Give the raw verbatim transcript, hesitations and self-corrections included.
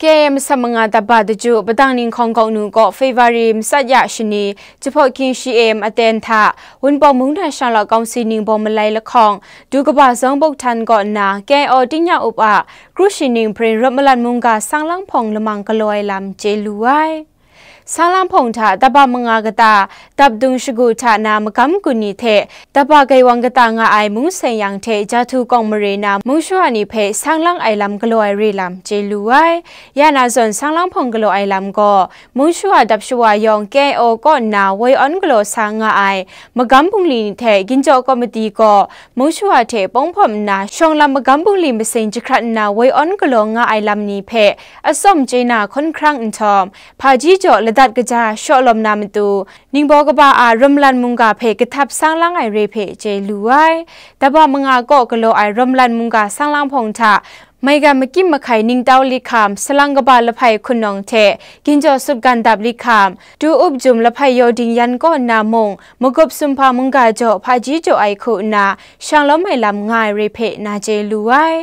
K I O masam manga daba daju padang ninghkawng gawng nu kaw February matsat ya shani, jahpawt hkying shi A M aten hta, Wunpawng mungdan shang lau kawng si ningbaw malai lahkawng, du kaba zawng buk htan kaw nna K I O tingnya up a kru shi ning hparin Rawt Malan mungga sang lang hpawng lamang galaw ai lam chye lu ai. Sang lang hpawng hta daba manga kata, dap dung shagu hta na magam gun ni hte, daba gaiwang kata nga ai mung seng yang hte jahtu kawng mare na mung shawa ni hpe sang lang ai lam galaw ai re lam chye lu ai. Ya na zawn sang lang hpawng galaw ai lam gaw, mung shawa dap shawa yawng K I O kaw nna woi awn galaw sa nga ai magam bungli ni hte ginjaw kawmiti gaw mung shawa hte pawng hpawm nna shawng lam magam bungli masing jahkrat nna woi awn galaw nga ai lam ni hpe atsawm chye na hkawn hkrang nhtawm, hpaji jaw ladat kaja shaw lawm na matu, ningbaw kaba a Rawt Malan mungga hpe kahtap sang lang ai re hpe chye lu ai. Daba manga kaw galaw ai Rawt Malan mungga sang lang hpawng hta, maigan makyim mahkai ningtau lihkam, salang kaba lahpai hkun nawng hte, ginjaw sutgan dap lihkam, tu up jum lahpai yawding yan kaw nna mung, magup sumhpa mungga jaw hpaji jaw ai hku nna, shang lawm ai lam nga ai re hpe na chye lu ai.